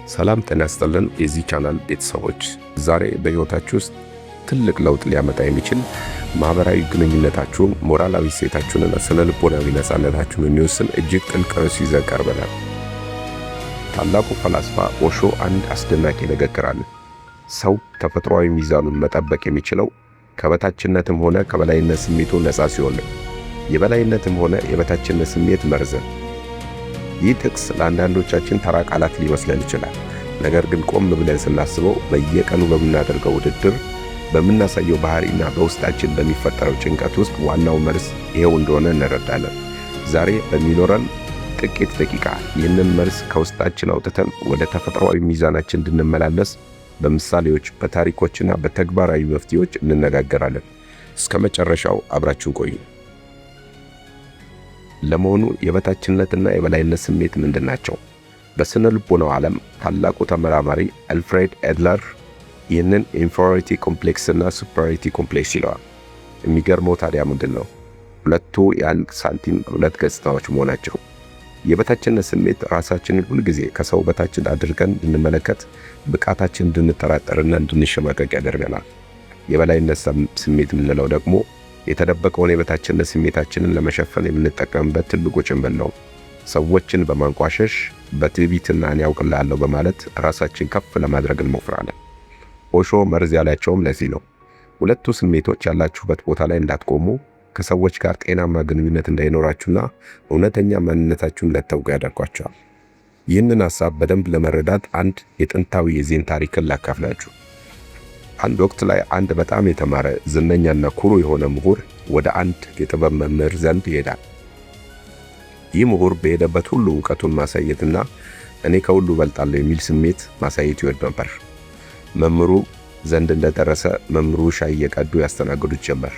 ሰላም ጤና ይስጥልን የዚህ ቻናል ቤተሰቦች፣ ዛሬ በሕይወታችሁ ውስጥ ትልቅ ለውጥ ሊያመጣ የሚችል፣ ማኅበራዊ ግንኙነታችሁን፣ ሞራላዊ እሴታችሁንና ስነ ልቦናዊ ነፃነታችሁን የሚወስን እጅግ ጥልቅ ርዕስ ይዘን ቀርበናል። ታላቁ ፈላስፋ ኦሾ አንድ አስደናቂ ንግግር አለ። ሰው ተፈጥሯዊ ሚዛኑን መጠበቅ የሚችለው ከበታችነትም ሆነ ከበላይነት ስሜቱ ነፃ ሲሆን ነው። የበላይነትም ሆነ የበታችነት ስሜት መርዝ ነው። ይህ ጥቅስ ለአንዳንዶቻችን ተራ ቃላት ሊመስለን ይችላል። ነገር ግን ቆም ብለን ስናስበው በየቀኑ በምናደርገው ውድድር፣ በምናሳየው ባህሪና በውስጣችን በሚፈጠረው ጭንቀት ውስጥ ዋናው መልስ ይሄው እንደሆነ እንረዳለን። ዛሬ በሚኖረን ጥቂት ደቂቃ ይህንን መልስ ከውስጣችን አውጥተን ወደ ተፈጥሯዊ ሚዛናችን እንድንመላለስ በምሳሌዎች፣ በታሪኮችና በተግባራዊ መፍትሄዎች እንነጋገራለን። እስከ መጨረሻው አብራችሁን ቆዩ። ለመሆኑ የበታችነትና የበላይነት ስሜት ምንድን ናቸው? በስነ ልቦናው ዓለም ታላቁ ተመራማሪ አልፍሬድ አድለር ይህንን inferiority complex እና superiority complex ይለዋል። የሚገርመው ታዲያ ምንድን ነው? ሁለቱ የአንድ ሳንቲም ሁለት ገጽታዎች መሆናቸው። የበታችነት ስሜት ራሳችንን ሁልጊዜ ከሰው በታችን አድርገን እንድንመለከት፣ ብቃታችን እንድንጠራጠርና እንድንሸማቀቅ ያደርገናል። የበላይነት ስሜት የምንለው ደግሞ የተደበቀውን የበታችነት ስሜታችንን ለመሸፈን የምንጠቀምበት ትልቁ ጭንብል ነው። ሰዎችን በማንቋሸሽ፣ በትዕቢትና እኔ አውቅልሃለሁ በማለት ራሳችን ከፍ ለማድረግ እንሞክራለን። ኦሾ መርዝ ያላቸውም ለዚህ ነው። ሁለቱ ስሜቶች ያላችሁበት ቦታ ላይ እንዳትቆሙ፣ ከሰዎች ጋር ጤናማ ግንኙነት እንዳይኖራችሁና እውነተኛ ማንነታችሁን እንዳታውቁ ያደርጓቸዋል። ይህንን ሐሳብ በደንብ ለመረዳት አንድ የጥንታዊ የዜን ታሪክን ላካፍላችሁ። አንድ ወቅት ላይ አንድ በጣም የተማረ፣ ዝነኛና ኩሩ የሆነ ምሁር ወደ አንድ የጥበብ መምህር ዘንድ ይሄዳል። ይህ ምሁር በሄደበት ሁሉ እውቀቱን ማሳየትና እኔ ከሁሉ እበልጣለሁ የሚል ስሜት ማሳየት ይወድ ነበር። መምህሩ ዘንድ እንደደረሰ መምህሩ ሻይ እየቀዱ ያስተናግዱት ጀመር።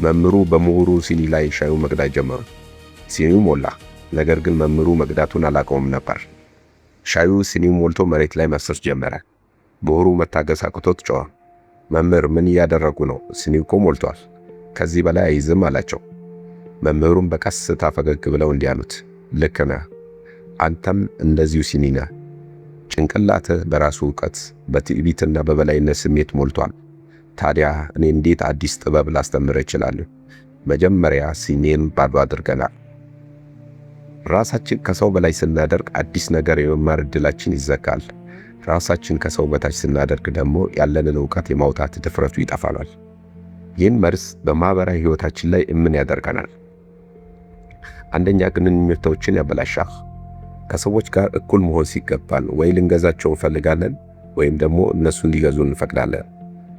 መምህሩ በምሁሩ ሲኒ ላይ ሻዩ መቅዳት ጀመሩ። ሲኒው ሞላ። ነገር ግን መምህሩ መቅዳቱን አላቆሙም ነበር። ሻዩ ሲኒው ሞልቶ መሬት ላይ መፍሰስ ጀመረ። ምሁሩ መታገስ አቅቶት ጮኸ። "መምህር፣ ምን እያደረጉ ነው? ሲኒው እኮ ሞልቷል። ከዚህ በላይ አይዝም" አላቸው። መምህሩም በቀስታ ፈገግ ብለው እንዲህ አሉት፣ "ልክ ነህ። አንተም እንደዚሁ ሲኒ ነህ። ጭንቅላትህ በራሱ እውቀት፣ በትዕቢትና በበላይነት ስሜት ሞልቷል። ታዲያ እኔ እንዴት አዲስ ጥበብ ላስተምርህ እችላለሁ? መጀመሪያ ሲኒህን ባዶ አድርገናል።" ራሳችን ከሰው በላይ ስናደርግ አዲስ ነገር የመማር ዕድላችን ይዘጋል። ራሳችን ከሰው በታች ስናደርግ ደግሞ ያለንን እውቀት የማውጣት ድፍረቱ ይጠፋናል። ይህን መርዝ በማኅበራዊ ሕይወታችን ላይ ምን ያደርገናል? አንደኛ፣ ግንኙነቶችን ያበላሻል። ከሰዎች ጋር እኩል መሆን ሲገባን ወይ ልንገዛቸው እንፈልጋለን ወይም ደግሞ እነሱ እንዲገዙን እንፈቅዳለን።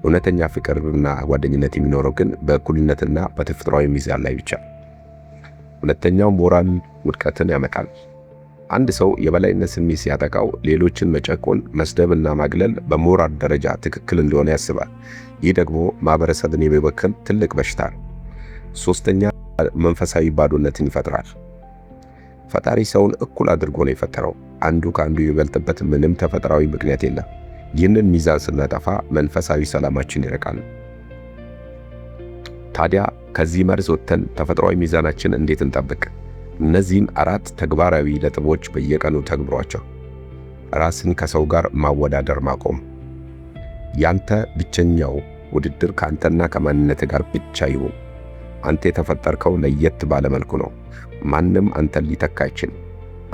እውነተኛ ፍቅርና ጓደኝነት የሚኖረው ግን በእኩልነትና በተፈጥሯዊ ሚዛን ላይ ብቻ። ሁለተኛው፣ ሞራል ውድቀትን ያመጣል። አንድ ሰው የበላይነት ስሜት ሲያጠቃው ሌሎችን መጨቆን፣ መስደብና ማግለል በሞራል ደረጃ ትክክል እንደሆነ ያስባል። ይህ ደግሞ ማህበረሰብን የሚበክል ትልቅ በሽታ ነው። ሶስተኛ፣ መንፈሳዊ ባዶነትን ይፈጥራል። ፈጣሪ ሰውን እኩል አድርጎ ነው የፈጠረው። አንዱ ከአንዱ የሚበልጥበት ምንም ተፈጥሯዊ ምክንያት የለም። ይህንን ሚዛን ስናጠፋ መንፈሳዊ ሰላማችን ይርቃል። ታዲያ ከዚህ መርዝ ወጥተን ተፈጥሯዊ ሚዛናችን እንዴት እንጠብቅ? እነዚህን አራት ተግባራዊ ነጥቦች በየቀኑ ተግብሯቸው። ራስን ከሰው ጋር ማወዳደር ማቆም። ያንተ ብቸኛው ውድድር ከአንተና ከማንነትህ ጋር ብቻ ይሁን። አንተ የተፈጠርከው ለየት ባለ መልኩ ነው። ማንም አንተን ሊተካ አይችልም።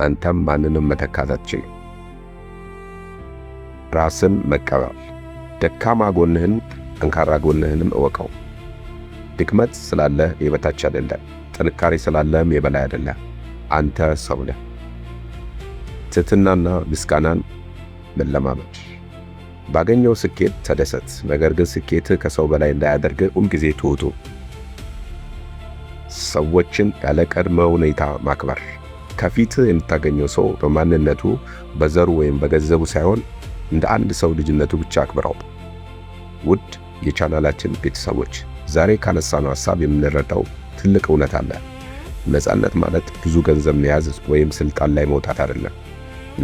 አንተም ማንንም መተካት አትችልም። ራስን መቀበል። ደካማ ጎንህን ጠንካራ ጎንህንም እወቀው። ድክመት ስላለህ የበታች አይደለም። ጥንካሬ ስላለህም የበላይ አይደለም። አንተ ሰው ነህ። ትህትናና ምስጋናን መለማመድ። ባገኘኸው ስኬት ተደሰት። ነገር ግን ስኬትህ ከሰው በላይ እንዳያደርግህ ሁልጊዜ ትሁት ሁን። ሰዎችን ያለ ቅድመ ሁኔታ ማክበር። ከፊትህ የምታገኘው ሰው በማንነቱ፣ በዘሩ ወይም በገንዘቡ ሳይሆን እንደ አንድ ሰው ልጅነቱ ብቻ አክብረው። ውድ የቻናላችን ቤተሰቦች፣ ዛሬ ካነሳነው ሐሳብ የምንረዳው ትልቅ እውነት አለ። ነፃነት ማለት ብዙ ገንዘብ መያዝ ወይም ስልጣን ላይ መውጣት አይደለም።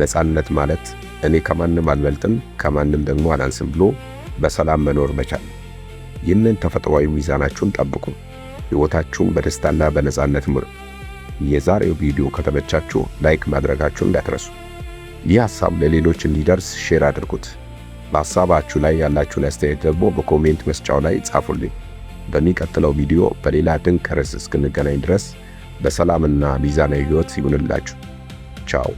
ነፃነት ማለት እኔ ከማንም አልበልጥም፣ ከማንም ደግሞ አላንስም ብሎ በሰላም መኖር መቻል። ይህንን ተፈጥሯዊ ሚዛናችሁን ጠብቁ። ሕይወታችሁን በደስታና በነፃነት ምሩ። የዛሬው ቪዲዮ ከተመቻችሁ like ማድረጋችሁን እንዳትረሱ። ይህ ሐሳብ ለሌሎች እንዲደርስ share አድርጉት። በሐሳባችሁ ላይ ያላችሁን አስተያየት ደግሞ በ comment መስጫው ላይ ጻፉልኝ። በሚቀጥለው ቪዲዮ በሌላ ድንቅ ርዕስ እስክንገናኝ ድረስ በሰላምና ሚዛናዊ ሕይወት ይሁንላችሁ። ቻው።